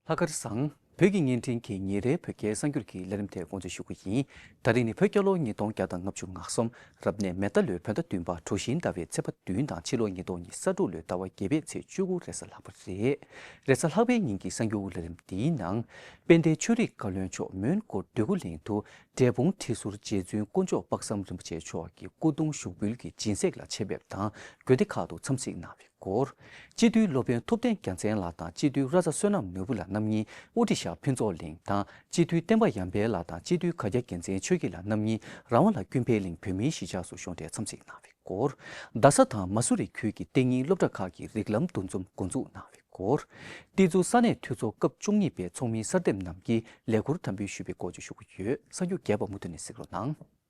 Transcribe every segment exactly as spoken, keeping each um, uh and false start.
ལྷག་དཀར་བཟང་། བོད་ཀྱི་བརྙན་འཕྲིན་གྱི་ཉིན་རེའི་བོད་སྐད་གསར་འགྱུར་གྱི་ལས་རིམ་དེ་འགོ་འཛུགས་ཞུ་གི་ཡིན། ད་རིང་ནི་བོད་རྒྱལ་ལོ་ཉིས་སྟོང་བརྒྱ་དང་ལྔ་བཅུ་ང་གསུམ། རབ་གནས་མེ་རྟ་ལོའི་བོད་ཟླ་བདུན་པ་གྲོ་བཞིན་ཟླ་བའི་ཚེས་པ་བདུན་དང་ཕྱི་ལོ་ཉིས་སྟོང་ཉི་ཤུ་རྩ་དྲུག་ལོའི་ཟླ་བ་བརྒྱད་པའི་ཚེས་བཅུ་དགུ་རེས་གཟའ་ལྷག་པ་རེད། རེས་གཟའ་ལྷག་པའི་ཉིན་གྱི་གསར་འགྱུར་ལས་རིམ་འདིའི་ནང་། དཔལ་ལྡན་ཆོས་རིག་བཀའ་བློན་མཆོག་མོན་གྷོ་འདོད་རྒུ་གླིང་དུ་འབྲས་སྤུངས་ཁྲི་ཟུར་རྗེ་བཙུན་དཀོན་མཆོག་དཔག་བསམ་རིན་པོ་ཆེ་མཆོག་གི་སྐུ་གདུང་ཞུགས་འབུལ་གྱི་སྦྱིན་སྲེག་ལ་ཆེད་ཕེབས་དང་དགོན་སྡེ་ཁག་ཏུ་འཚམས་གཟིགས་གནང་བའི་སྐོར། སྤྱི་འཐུས་སློབ་དཔོན་ཐུབ་བསྟན་རྒྱལ་མཚན་ལགས་དང་སྤྱི་འཐུས་ར་ཛ་བསོད་ནམས་ནོར་བུ་ལགས་རྣམ་གཉིས་དབུ་ཁྲིད་ཤག་ཕུན་ཚོགས་གླིང་དང་སྤྱི་འཐུས་བསྟན་པ་ཡར་འཕེལ་ལགས་དང་སྤྱི་འཐུས་ག་རྒྱ་རྒྱལ་མཚན་ཆོས་སྐྱིད་ལགས་རྣམ་གཉིས་རང་དབང་ལ་ཀུན་ཕན་གླིང་བོད་མིའི་གཞིས་ཆགས་སུ་གཞུང་འབྲེལ་འཚམས་གཟིགས་གནང་བའི་སྐོར། རྡ་ས་དང་མ་སུ་རི་ཁུལ་གྱི་གཏན་ཉིན་སློབ་གྲྭ་ཁག་གི་རིགས་ལམ་འདུ་འཛོམས་འགོ་འཛུགས་གནང་བའི་སྐོར། ཏི་ཛུ་ས་གནས་འཐུས་ཚོགས་སྐབས་བཅུ་གཉིས་པའི་ཚོགས་མི་གསར་འདེམས་རྣམས་ཀྱིས་ལས་འཁུར་དམ་འབུལ་ཞུས་པའི་སྐོར་བཅས་ཞུ་གི་ཡོད། གསར་འགྱུར་རྒྱས་པ་མུ་མཐུད་ནས་གཟིགས་རོགས་གནང་།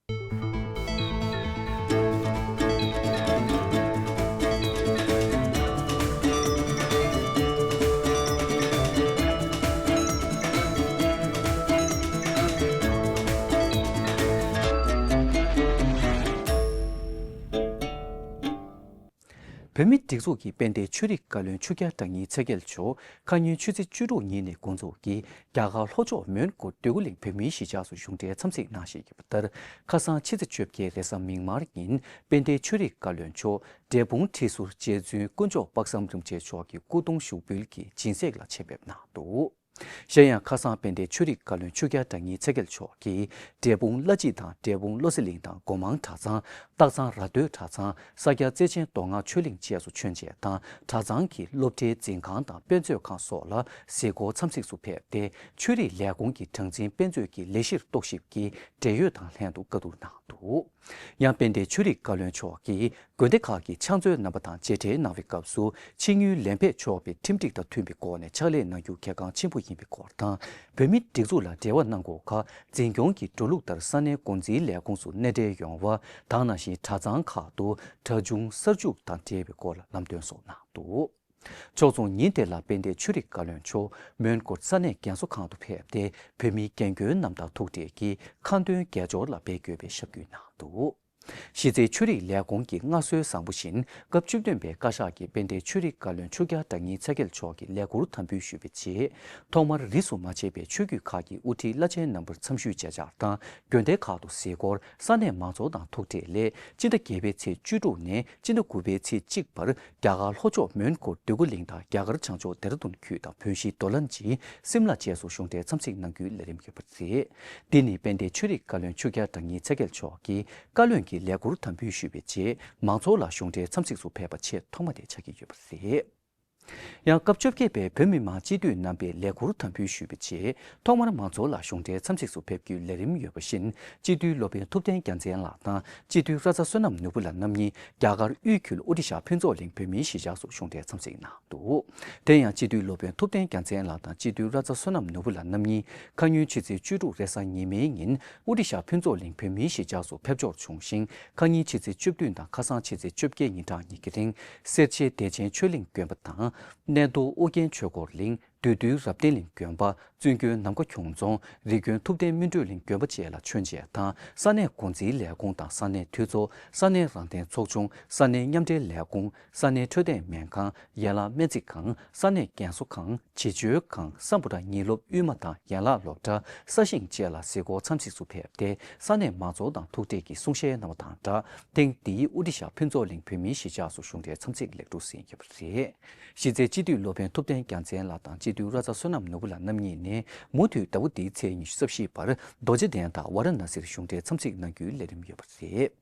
བོད་མིའི་སྒྲིག་འཛུགས་ཀྱི་དཔལ་ལྡན་ཆོས་རིག་བཀའ་བློན་ཆོས་རྒྱལ་བདག་ཉིད་ཚེ་རྒྱལ་མཆོག་ཁ་ཉིན་ཆུ་ཚོད་བཅུ་དྲུག་ཉིན་ནས་འགོ་འཛུགས་ཀྱིས་རྒྱ་གར་ལྷོ་ཕྱོགས་མོན་གྷོ་འདོད་རྒུ་གླིང་བོད་མིའི་གཞིས་ཆགས་སུ་གཞུང་འབྲེལ་འཚམས་གཟིགས་གནང་བཞིན་ཡོད་པ་ལྟར། ཁ་སང་ཕྱི་ཚེས་བཅོ་བརྒྱད་རེས་གཟའ་མིག་དམར་ཉིན་དཔལ་ལྡན་ཆོས་རིག་བཀའ་བློན་མཆོག་འབྲས་སྤུངས་ཁྲི་ཟུར་རྗེ་བཙུན་དཀོན་མཆོག་དཔག་བསམ་རིན་པོ་ཆེ་མཆོག་གི་སྐུ་གདུང་ཞུགས་འབུལ་གྱི་སྦྱིན་སྲེག་ལ་ཆེད་ཕེབས་གནང་འདུག། གཞན་ཡང་ཁ་སང་དཔལ་ལྡན་ཆོས་རིག་བཀའ་བློན་ཆོས་རྒྱལ་བདག་ཉིད་ཚེ་རྒྱལ་མཆོག་གིས་འབྲས་སྤུངས་བླ་སྤྱི་དང་འབྲས་སྤུངས་བློ་གསལ་གླིང་དང་སྒོ་མང་གྲྭ་ཚང་། སྟག་ཚང་ར་སྟོད་གྲྭ་ཚང་། ས་སྐྱ་རྩེ་ཆེན་མདོ་སྔགས་ཆོས་གླིང་བཅས་སུ་བྱོན་རྗེས་དང་གྲྭ་ཚང་གི་སློབ་གྲྭའི་འཛིན་ཁང་དང་དཔེ་མཛོད་ཁང་སོགས་ལ་གཟིགས་སྐོར་འཚམས་གཟིགས་སུ་ཕེབས་ཏེ། ཆོས་རིག་ལས་ཁུངས་ཀྱི་གྲངས་འཛིན་དཔེ་མཛོད་ཀྱི་ལས་གཞིར་རྟོག་ཞིབ་ཀྱིས་འབྲེལ་ཡོད་དང་ལྷན་དུ་བཀའ་བསྡུར་གནང་འདུག། ཡང་དཔལ་ལྡན་ཆོས་རིག་བཀའ་བློན་མཆོག་གིས་དགོན་སྡེ་ཁག་གི་ཕྱག་མཛོད་རྣམ་པ་དང་མཇལ་འཕྲད་གནང་བའི་སྐབས་སུ། ཕྱི་དངུལ་ལེན་ཕེབས་ཆོག་པའི་ཁྲིམས་སྒྲིག་དང་མཐུན་པའི་སྒོ་ནས་ཕྱག་ལས་གནང་རྒྱུ་གལ་འགངས་ཆེན་པོ་ཡིན་པའི་སྐོར་དང་། བོད་མིའི་སྒྲིག་འཛུགས་ལ་འབྲེལ་བ་གནང་དགོས་ཁར། འཛིན་སྐྱོང་གི་འགྲོ་ལུགས་ལྟར་ས་གནས་འགོ་འཛིན་ལས་ཁུངས་སུ་གནས་འབྲེལ་ཡོང་བ་དང་། ནང་བཞིན་གྲྭ་ཚང་ཁག་ཏུ་གྲྭ་ཆུང་གསར་འཇུག་དང་འབྲེལ་བའི་སྐོར་ལ་ལམ་སྟོན་སོགས་གནང་འདུག། ཕྱོགས་མཚུངས་ཉིན་དེ་ལ་དཔལ་ལྡན་ཆོས་རིག་བཀའ་བློན་མཆོག་མོན་གྷོ་ས་གནས་རྒན་གསོ་ཁང་དུ་ཕེབས་ཏེ། བོད་མིའི་རྒན་རྒོན་རྣམས་དང་ཐུག་འཕྲད་ཀྱིས་ཁ་འདོན་དགེ་སྦྱོར་ལ་འབད་དགོས་པའི་ཞབས་སྐུལ་གནང་འདུག། གཞི་རྩའི་ཆོས་རིག་ལས་ཁུངས་ཀྱི་སྔར་སྲོལ་བཟང་པོ་བཞིན། སྐབས་བཅུ་བདུན་པའི་བཀའ་ཤག་གིས་དཔལ་ལྡན་ཆོས་རིག་བཀའ་བློན་ཆོས་རྒྱལ་བདག་ཉིད་ཚེ་རྒྱལ་མཆོག་གི་ལས་འཁུར་དམ་འབུལ་ཞུས་པའི་རྗེས། ཐོག་མར་རིས་སུ་མ་ཆད་པའི་ཆོས་བརྒྱུད་ཁག་གི་དབུ་ཁྲིད་བླ་ཆེན་རྣམ་པར་འཚམས་ཞུས་མཇལ་བཅར་དང་། དགོན་སྡེ་ཁག་ཏུ་གཟིགས་སྐོར། ས་གནས་མང་ཚོགས་དང་ཐུག་འཕྲད་སླད། སྤྱི་ཟླ་བརྒྱད་པའི་ཚེས་བཅུ་དྲུག་ནས་སྤྱི་ཟླ་དགུ་པའི་ཚེས་གཅིག་བར། རྒྱ་གར་ལྷོ་ཕྱོགས་མོན་གྷོ་འདོད་རྒུ་གླིང་དང་། རྒྱ་གར་བྱང་ཕྱོགས་ལྡེ་ར་ལྡུན་ཁུལ་དང་། བོད་གཞིས་རྡོ་ལ་ཇི། སིམ་ལ་བཅས་སུ་གཞུང་འབྲེལ་འཚམས་གཟིགས་གནང་རྒྱུའི་ལས་རིམ་ཡོད་པ་རེད། འདི་ནི་དཔལ་ལྡན་ཆོས་རིག་བཀའ་བློན་ཆོས་རྒྱལ་བདག་ཉིད་ཚེ་རྒྱལ་མཆོག་གིས་བཀའ་བློན་གྱི་ལས་འཁུར་དམ་འབུལ་ཞུས་པའི་རྗེས། མང་ཚོགས་ལ་གཞུང་འབྲེལ་འཚམས་གཟིགས་སུ་ཕེབས་པ་ཆེས་ཐོག་མ་དེ་ཆགས་ཀྱི་ཡོད་པ་རེད། ཡང་སྐབས་བཅོ་བརྒྱད་པའི་བོད་མི་མང་སྤྱི་འཐུས་རྣམ་པས་ལས་འཁུར་དམ་འབུལ་ཞུས་པའི་རྗེས། ཐོག་མར་མང་ཚོགས་ལ་གཞུང་འབྲེལ་འཚམས་གཟིགས་སུ་ཕེབས་རྒྱུའི་ལས་རིམ་ཡོད་པ་བཞིན། སྤྱི་འཐུས་སློབ་དཔོན་ཐུབ་བསྟན་རྒྱལ་མཚན་ལགས་དང་། སྤྱི་འཐུས་ར་ཛ་བསོད་ནམས་ནོར་བུ་ལགས་རྣམ་གཉིས་རྒྱ་གར་དབུས་ཁུལ་དབུ་ཁྲིད་ཤག་ཕུན་ཚོགས་གླིང་བོད་མིའི་གཞིས་ཆགས་སུ་གཞུང་འབྲེལ་འཚམས་གཟིགས་གནང་འདུག། དེ་ཡང་སྤྱི་འཐུས་སློབ་དཔོན་ཐུབ་བསྟན་རྒྱལ་མཚན་ལགས་དང་སྤྱི་འཐུས་ར་ཛ་བསོད་ནམས་ནོར་བུ་ལགས་རྣམ་གཉིས་ཁ་ཉིན་ཕྱི་ཚེས་བཅུ་དྲུག་རེས་གཟའ་ཉི་མའི་ཉིན་དབུ་ཁྲིད་ཤག་ཕུན་ཚོགས་གླིང་བོད་མིའི་གཞིས་ཆགས་སུ་ཕེབས་འབྱོར་བྱུང་ཞིང་། ཁ་ཉིན་ཕྱི་ཚེས་བཅུ་བདུན་དང་ཁ་སང་ཕྱི་ཚེས་བཅོ་བརྒྱད་ཉིན་གྲངས་གཉིས་ཀྱི་རིང་། སེར་བྱེས་བདེ་ཆེན་ཆོས་གླིང་དགོན་པ་དང་། གནས་མདོ་ཨོ་རྒྱན་ཆོས་འཁོར་གླིང་། བདུད་འདུལ་རབ་བརྟན་གླིང་དགོན་པ། བཙུན་དགོན་ནམ་མཁའ་ཁྱུང་རྫོང་། རི་དགོན་ཐུབ་བསྟན་སྨིན་གྲོལ་གླིང་དགོན་པ་བཅས་ལ་བྱོན་རྗེས་དང་། ས་གནས་འགོ་འཛིན་ལས་ཁུངས་དང་ས་གནས་འཐུས་ཚོགས། ས་གནས་རང་བདེན་ཚོགས་ཆུང་། ས་གནས་མཉམ་འབྲེལ་ལས་ཁུངས། ས་གནས་འཕྲོད་བསྟེན་སྨན་ཁང་། ཡན་ལག་སྨན་རྩིས་ཁང་། ས་གནས་རྒན་གསོ་ཁང་། བྱིས་བཅོལ་ཁང་། ས་འབུ་ར་ཉིན་སློབ་དབུས་མ་དང་ཡན་ལག་སློབ་གྲྭ། ས་ཞིང་བཅས་ལ་གཟིགས་སྐོར་འཚམས་གཟིགས་སུ་ཕེབས་ཏེ། ས་གནས་མང་ཚོགས་དང་ཐུག་འཕྲད་ཀྱིས་གསུང་བཤད་གནང་བ་དང་སྦྲགས། ཐེངས་འདིའི་དབུ་ཁྲིད་ཤག་ཕུན་ཚོགས་གླིང་བོད་མིའི་གཞིས་ཆགས་སུ་གཞུང་འབྲེལ་འཚམས་གཟིགས་ལེགས་གྲུབ་ཟིན་ཡོད་པ་རེད། གཞི་རྩའི་སྤྱི་འཐུས་སློབ་དཔོན་ཐུབ་བསྟན་རྒྱལ་མཚན་ལགས་དང་སྤྱི་འཐུས་ར་ཛ་བསོད་ནམས་ནོར་བུ་ལགས་རྣམ་གཉིས་ནས། མུ་མཐུད་ཟླ་བ་འདིའི་ཚེས་ཉི་ཤུ་རྩ་བཞི་བར་རྡོ་རྗེ་གདན་དང་ཝཱ་ར་ཎ་སིར་གཞུང་འབྲེལ་འཚམས་གཟིགས་གནང་རྒྱུའི་ལས་རིམ་ཡོད་པ་རེད།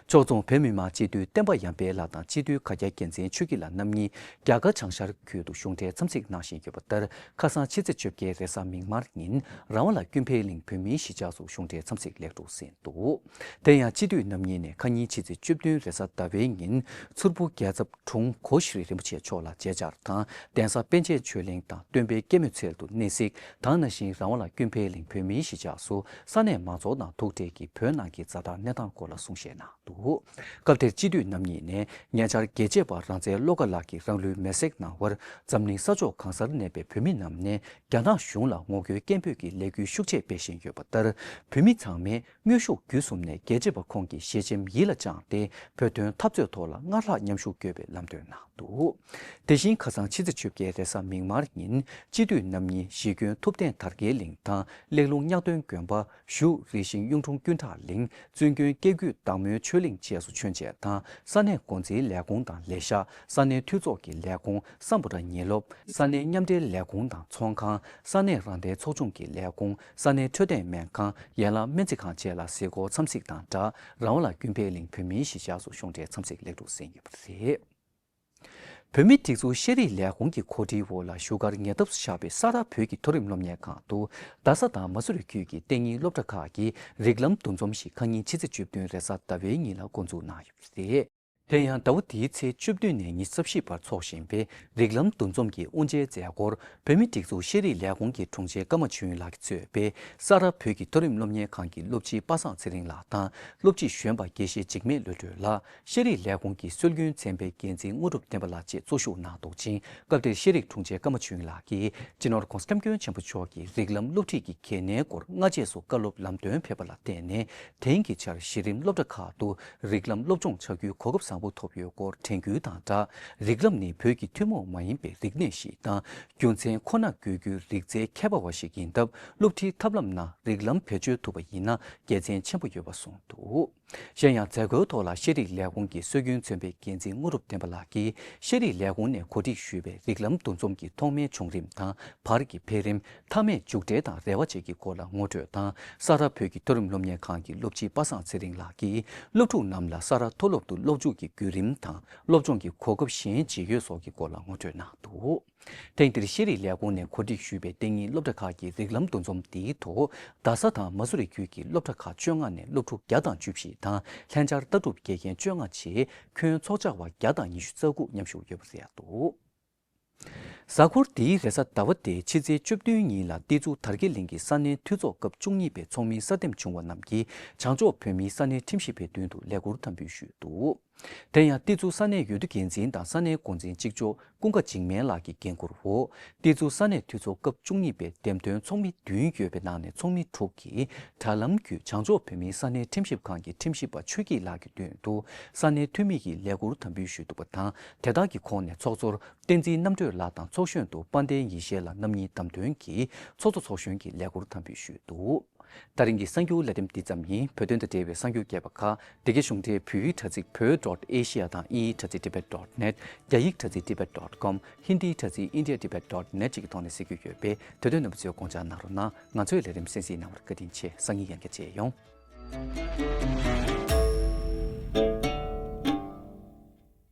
ཕྱོགས་མཚུངས་བོད་མི་མང་སྤྱི་འཐུས་བསྟན་པ་ཡར་འཕེལ་ལགས་དང་སྤྱི་འཐུས་ག་རྒྱ་རྒྱལ་མཚན་ཆོས་སྐྱིད་ལགས་རྣམ་གཉིས་རྒྱ་གར་བྱང་ཤར་ཁུལ་དུ་གཞུང་འབྲེལ་འཚམས་གཟིགས་གནང་བཞིན་ཡོད་པ་ལྟར། ཁ་སང་ཕྱི་ཚེས་བཅོ་བརྒྱད་རེས་གཟའ་མིག་དམར་ཉིན་རང་དབང་ལ་ཀུན་ཕན་གླིང་བོད་མིའི་གཞིས་ཆགས་སུ་གཞུང་འབྲེལ་འཚམས་གཟིགས་ལེགས་གྲུབ་ཟིན་འདུག། དེ་ཡང་སྤྱི་འཐུས་རྣམ་གཉིས་ནས་ཁ་ཉིན་ཕྱི་ཚེས་བཅུ་བདུན་རེས་གཟའ་ཟླ་བའི་ཉིན་མཚུར་ཕུ་རྒྱལ་ཚབ་དྲུང་གོ་ཤྲི་རིན་པོ་ཆེ་མཆོག་ལ་མཇལ་བཅར་དང་། གདན་ས་པཎ་ཆེན་ཆོས་གླིང་དང་སྟོན་པའི་སྐྱེད་མོས་ཚལ་དུ་གནས་གཟིགས་དང་། ནང་བཞིན་རང་དབང་ལ་ཀུན་ཕན་གླིང་བོད་མིའི་གཞིས་ཆགས་སུ་ས་གནས་མང་ཚོགས་དང་ཐུག་འཕྲད་ཀྱིས་བོད་ནང་གི་ཛ་དྲག་གནས་སྟངས་སྐོར་ལ་གསུང་བཤད་གནང་འདུག། སྐབས་དེར་སྤྱི་འཐུས་རྣམ་གཉིས་ནས་ཉེ་ཆར་རྒྱལ་གཅེས་པ་རང་བཙན་བློ་དགའ་ལགས་ཀྱིས་རང་ལུས་མེར་སྲེག་གནང་བར། འཛམ་གླིང་ས་ཕྱོགས་གང་སར་གནས་པའི་བོད་མི་རྣམས་ནས་རྒྱ་ནག་གཞུང་ལ་ངོ་རྒོལ་སྐད་འབོད་ཀྱི་ལས་འགུལ་ཤུགས་ཆེ་སྤེལ་བཞིན་ཡོད་པ་ལྟར། བོད་མི་ཚང་མས་དངོས་ཤུགས་བརྒྱུད་གསུམ་ནས་རྒྱལ་གཅེས་པ་ཁོང་གི་ཞལ་ཆེམས་ཡིད་ལ་བཅངས་ཏེ། བོད་དོན་འཐབ་རྩོད་ཐོག་ལ་སྔར་ལྷག་མཉམ་ཞུགས་དགོས་པའི་ལམ་སྟོན་གནང་ འདུག་དེ་བཞིན་ཁ་སང་ཕྱི་ཚེས་བཅོ་བརྒྱད་རེས་གཟའ་མིག་དམར་ཉིན་སྤྱི་འཐུས་རྣམ་གཉིས་གཞིས་དགོན་ཐུབ་བསྟན་དར་རྒྱས་གླིང་དང་གླེ་ལུང་གཉགས་སྟོན་དགོན་པ། བཞུགས་རི་ཤིང་གཡུང་དྲུང་ཀུན་གྲགས་གླིང་། བཙུན་དགོན་སྐྱེ་རྒུད་བདག་མོའི་ཆོས་གླིང་བཅས་སུ་བྱོན་རྗེས་དང་ས་གནས་འགོ་འཛིན་ལས་ཁུངས་དང་ལས་ཤག་ས་གནས་འཐུས་ཚོགས་ཀྱི་ལས་ཁུངས་སམ་བྷོ་ཊ་ཉིན་སློབ། ས་གནས་མཉམ་འབྲེལ་ལས་ཁུངས་དང་ཚོང་ཁང་། ས་གནས་རང་བདེན་ཚོགས་ཆུང་གི་ལས་ཁུངས། ས་གནས་འཕྲོད་བསྟེན་སྨན་ཁང་། ཡན་ལག་སྨན་རྩིས་ཁང་བཅས་ལ་གཟིགས་སྐོར་འཚམས་གཟིགས་དང་སྦྲགས་རང་དབང་ལ་ཀུན་ཕན་གླིང་བོད་མིའི་གཞིས་ཆགས་སུ་གཞུང་འབྲེལ་འཚམས་གཟིགས་ལེགས་གྲུབ་ཟིན་ཡོད་པ་རེད། བོད་མིའི་སྒྲིག་འཛུགས་ཤེས་རིག་ལས་ཁུངས་ཀྱི་གོ་སྒྲིག་འོག་ལ་བཞུགས་སྒར་ཉེ་འདབས་སུ་ཆགས་པའི་ས་རཱ་བོད་ཀྱི་མཐོ་རིམ་སློབ་གཉེར་ཁང་དུ་རྡ་ས་དང་མ་སུ་རི་ཁུལ་གྱི་གཏན་ཉིན་སློབ་གྲྭ་ཁག་གི་རིགས་ལམ་འདུ་འཛོམས་ཤིག་ཁ་ཉིན་ཕྱི་ཚེས་བཅུ་བདུན་རེས་གཟའ་ཟླ་བའི་ཉིན་ལ་འགོ་འཛུགས་གནང་ཡོད་པ་རེད། དེ་ཡང་ཟླ་བ་འདིའི་ཚེས་བཅུ་བདུན་ནས་ཉི་ཤུ་རྩ་བཞི་བར་འཚོགས་བཞིན་པའི་རིགས་ལམ་འདུ་འཛོམས་ཀྱི་དབུ་འབྱེད་མཛད་སྒོར་བོད་མིའི་སྒྲིག་འཛུགས་ཤེས་རིག་ལས་ཁུངས་ཀྱི་དྲུང་ཆེ་ཀརྨ་ཆོས་དབྱིངས་ལགས་ཀྱིས་གཙོས་པའི་ས་རཱ་བོད་ཀྱི་མཐོ་རིམ་སློབ་གཉེར་ཁང་གི་སློབ་སྤྱི་པ་སངས་ཚེ་རིང་ལགས་དང་སློབ་སྤྱི་གཞོན་པ་དགེ་བཤེས་འཇིགས་མེད་བློ་གྲོས་ལགས། ཤེས་རིག་ལས་ཁུངས་ཀྱི་སྲོལ་རྒྱུན་ཚན་པའི་འགན་འཛིན་དངོས་གྲུབ་བསྟན་པ་ལགས་བཅས་གཙོ་བཞུགས་གནང་འདུག་ཅིང་། སྐབས་དེར་ཤེས་རིག་དྲུང་ཆེ་ཀརྨ་ཆོས་དབྱིངས་ལགས་ཀྱིས་སྤྱི་ནོར་༧གོང་ས་༧སྐྱབས་མགོན་ཆེན་པོ་མཆོག་གིས་རིགས་ལམ་སློབ་ཁྲིད་ཀྱི་གལ་གནད་སྐོར་སྔ་རྗེས་སུ་བཀའ་སློབ་ལམ་སྟོན་ཕེབས་པ་ལ་བརྟེན་ནས། དེང་གི་ཆར་གཞི་རིམ་སློབ་གྲྭ་ཁག་ཏུ་རིགས་ལམ་སློབ་སྦྱོང་བྱ་རྒྱུའི་གོ་སྐབས་བཟང་པོ་ཐོབ་ཡོད་སྐོར་དྲན་སྐུལ་དང་སྦྲགས། རིགས་ལམ་ནི་བོད་ཀྱི་ཐུན་མོང་མ་ཡིན་པའི་རིག་གནས་ཤིག་དང་། རྒྱུ་མཚན་ཁོ་ན་དགོས་རྒྱུའི་རིག་རྩལ་མཁས་པ་བ་ཞིག་ཡིན་སྟབས། སློབ་ཁྲིད་ཐབས་ལམ་ནང་རིགས་ལམ་བེད་སྤྱོད་ཐུབ་པ་ཡིན་ན་དགེ་མཚན་ཆེན་པོ་ཡོད་པ་གསུངས་འདུག་གཞན་ཡང་མཛད་སྒོའི་ཐོག་ལ་ཤེས་རིག་ལས་ཁུངས་ཀྱི་སྲོལ་རྒྱུན་ཚན་པའི་འགན་འཛིན་དངོས་གྲུབ་བསྟན་པ་ལགས་ཀྱིས་ཤེས་རིག་ལས་ཁུངས་ནས་གོ་སྒྲིག་ཞུས་པའི་རིགས་ལམ་འདུ་འཛོམས་ཀྱི་ཐོག་མའི་བྱུང་རིམ་དང་བར་གྱི་འཕེལ་རིམ། མཐའ་མའི་མཇུག་འབྲས་དང་རེ་བ་བཅས་ཀྱི་སྐོར་ལ་ངོ་སྤྲོད་དང་། ས་རཱ་བོད་ཀྱི་མཐོ་རིམ་སློབ་གཉེར་ཁང་གི་སློབ་སྤྱི་པ་སངས་ཚེ་རིང་ལགས་ཀྱིས་སློབ་ཕྲུག་རྣམས་ལ་ས་རཱ་མཐོ་སློབ་ཏུ་སློབ་འཇུག་གི་བརྒྱུད་རིམ་དང་སློབ་སྦྱོང་གི་གོ་སྐབས་གཞན་ཇི་ཡོད་སོགས་ཀྱི་སྐོར་ལ་ངོ་སྤྲོད་གནང་འདུག་ཐེངས་འདིར་ཤེས་རིག་ལས་ཁུངས་ནས་གོ་སྒྲིག་ཞུས་པའི་གཏན་ཉིན་སློབ་གྲྭ་ཁག་གི་རིགས་ལམ་འདུ་འཛོམས་འདིའི་ཐོག་རྡ་ས་དང་མ་སུ་རི་ཁུལ་གྱི་སློབ་གྲྭ་ཁག་བཅོ་ལྔ་ནས་སློབ་ཕྲུག་བརྒྱ་དང་བཅུ་བཞི་དང་ལྷན་བཅར་ལྟ་གྲུབ་དགེ་རྒན་བཅོ་ལྔ་བཅས་ཁྱོན་ཚོགས་བཅར་བ་བརྒྱ་དང་ཉི་ཤུ་རྩ་དགུ་མཉམ་ཞུགས་ཡོད་པ་རེད་འདུག་གཟའ་འཁོར་འདིའི་རེས་གཟའ་ཟླ་བ་སྟེ་ཕྱི་ཚེས་བཅུ་བདུན་ཉིན་ལ་ཏི་ཛུ་དར་རྒྱས་གླིང་གི་ས་གནས་འཐུས་ཚོགས་སྐབས་བཅུ་གཉིས་པའི་ཚོགས་མིའི་གསར་འདེམས་བྱུང་བ་རྣམས་ཀྱིས་བྱང་ཕྱོགས་བོད་མིའི་ས་གནས་ཁྲིམས་ཞིབ་པའི་མདུན་དུ་ལས་འཁུར་དམ་འབུལ་ཞུས་འདུག་དེ་ཡང་ཏི་ཛུ་ས་གནས་འོས་བསྡུ་འགན་འཛིན་དང་ས་གནས་འགོ་འཛིན་གཅིག་ལྕོགས་ཀུན་དགའ་འཇིགས་མེད་ལགས་ཀྱི་འགན་འཁུར་འོག་ཏི་ཛུ་ས་གནས་འཐུས་ཚོགས་སྐབས་བཅུ་གཉིས་པའི་འདེམས་ཐོན་ཚོགས་མི་བདུན་ཡོད་པའི་ནང་ནས་ཚོགས་མི་དྲུག་གིས་དྲ་ལམ་བརྒྱུད་བྱང་ཕྱོགས་བོད་མིའི་ས་གནས་ཁྲིམས་ཞིབ་ཁང་གི་ཁྲིམས་ཞིབ་པ་ཆོས་སྐྱིད་ལགས་ཀྱི་མདུན་དུ་ས་གནས་འཐུས་མི་ཡིས་ལས་འཁུར་དམ་འབུལ་ཞུས་འདུག་པ་དང་། དེ་དག་གི་ཁོངས་ནས་ཚོགས་གཙོར་བསྟན་འཛིན་རྣམ་གྲོལ་ལགས་དང་ཚོགས་གཞོན་དུ་དཔལ་ལྡན་ཡེ་ཤེས་ལགས་རྣམ་གཉིས་བདམས་ཐོན་གྱིས་ཚོགས་གཙོ་ཚོགས་གཞོན་གྱི་ལས་འཁུར་དམ་འབུལ་ཞུས་འདུག་ད་རིང་གི་གསར་འགྱུར་ལེ་ཚན་འདི་ཙམ་ཡིན། བོད་དོན་དང་འབྲེལ་བའི་གསར་འགྱུར་རྒྱས་པ་ཁག་འདི་གའི་གཞུང་འབྲེལ་བོད་ཡིག་དྲ་ཚིགས་བོད་ཌོཊ་ཨེ་ཤི་ཡ་དང་དབྱིན་ཡིག་དྲ་ཚིགས་ཏི་བེཊ་ཌོཊ་ནེཊ། རྒྱ་ཡིག་དྲ་ཚིགས་ཏི་བེཊ་ཌོཊ་ཀོམ། ཧིན་དིའི་དྲ་ཚིགས་ཨིན་ཌི་ཡ་ཏི་བེཊ་ཌོཊ་ནེཊ་བཅས་ཀྱི་ཐོག་ནས་གཟིགས་རྒྱུ་ཡོད་པས། དེ་དུས་རྣམ་པ་ཚོས་དགོངས་འཇགས་གནང་རོགས་གནང་། ང་ཚོའི་ལས་རིམ་གསན་གཟིགས་གནང་བར་བཀའ་དྲིན་ཆེ། སང་ཉིན་ཡང་བསྐྱར་མཇལ་ཡོང་།